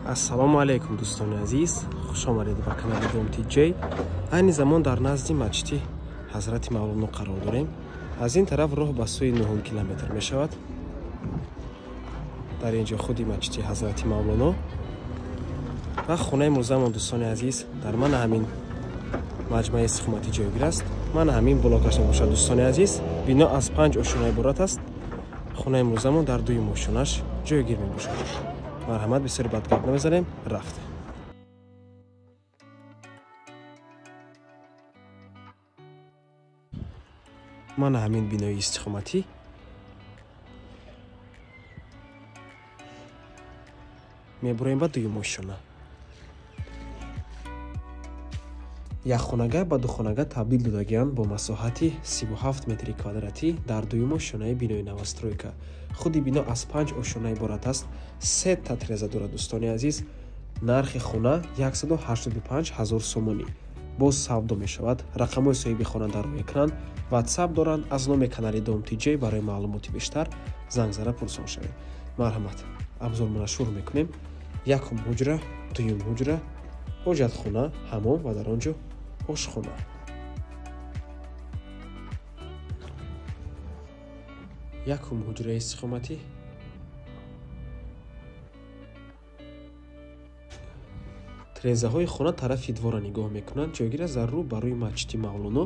Ассалому алайкум, дӯстони азиз, хуш омадед ба канали Дом ТҶ. Айни замон дар назди масҷиди Ҳазрати Мавлоно қарор дорем. Аз ин тараф роҳ ба сӯи 9 километр мешавад. Дар ин ҷо худи масҷиди Ҳазрати Мавлоно ва хонаи музамон, дӯстони азиз, дар мана ҳамин маҷмӯаи истиқоматӣ ҷойгир аст. Мана ҳамин блокаш мебошад, дӯстони азиз. Бино аз 5 ошёна иборат аст. Хонаи музамон дар дуюм ошёнаш ҷойгир мебошад. Марҳамат, бисёри бад гап намезанем, рафт. Мана ҳамин бинои истиқоматӣ. Мебуроем ба дуюм ошёна. Якхонага ба духонага табдил додагианд бо масоҳати 37 метри квадратӣ дар дуюм ошёнаи бинои новостройка. Худи бино аз 5 ошёна иборат аст. 3 та треза дорад, дӯстони азиз. Нархи хона 185 000 сомонӣ. Боз савдо мешавад. Рақамҳои соҳиби хона дар рӯи экран, WhatsApp доранд. Аз номи канали Дом ТҶ барои маълумоти бештар занг зада пурсон шавед. Марҳамат, абзормона шурӯъ мекунем. Якум ҳуҷра, дуюм ҳуҷра, ҳоҷатхона, ҳамом ва дар он ҷо ошхона. Якум ҳуҷраи истиқоматӣ. Трезаҳои хона тарафи двора нигоҳ мекунанд. Ҷойгир аст дар рӯ ба рӯи масҷиди Мавлоно.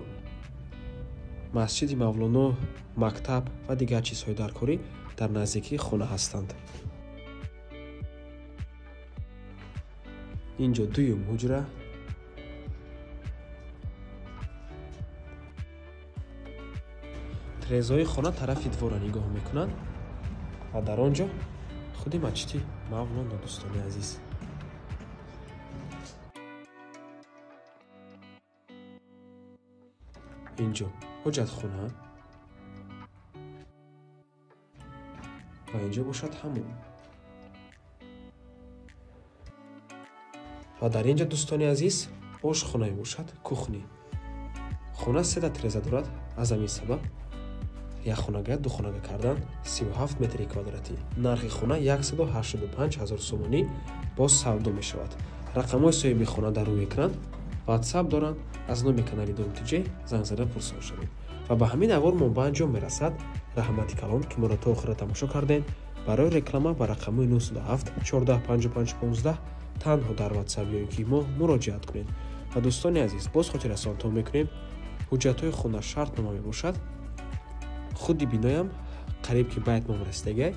Масҷиди Мавлоно, мактаб ва дигар чизҳои даркорӣ дар наздикии хона ҳастанд. Инҷо дуюм ҳуҷра. Трезаҳои хона тарафи двора нигоҳ мекунанд ва дар он ҷо худи масҷиди Мавлоно, дӯстони азиз. Инҷо ҳоҷатхона ва инҷо бошад ҳамом. Ва дар инҷо, дӯстони азиз, ошхона мебошад, кухни. Хона 3 та треза дорад. Аз ҳамин сабаб як хонага, ду хонага кардан 37 метри квадратӣ. Нархи хона 185 000 сомонӣ боз савдо мешавад. Рақамҳои соҳиби хона дар рӯи экран, WhatsApp доранд. Аз номи канали Дом ТҶ занг зада пурсон шавед. Ва ба ҳамин авор мо ба анҷом мерасад. Раҳмати калон, ки моро то охира тамошо кардем. Барои реклама ба рақамҳои 907 14 55 15 танҳо дар WhatsApp ё ин ки мо муроҷиат кунед. Ва дӯстони азиз, боз хотиррасонтон мекунем, ҳуҷҷатҳои хона шартнома мебошад. Худи биноям қариб ки ба итмом расидагиай,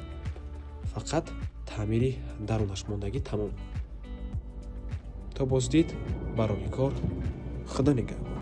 фақат таъмири дарунаш мондагӣ тамом. То боздид, барои кор, Худо нигаҳбон.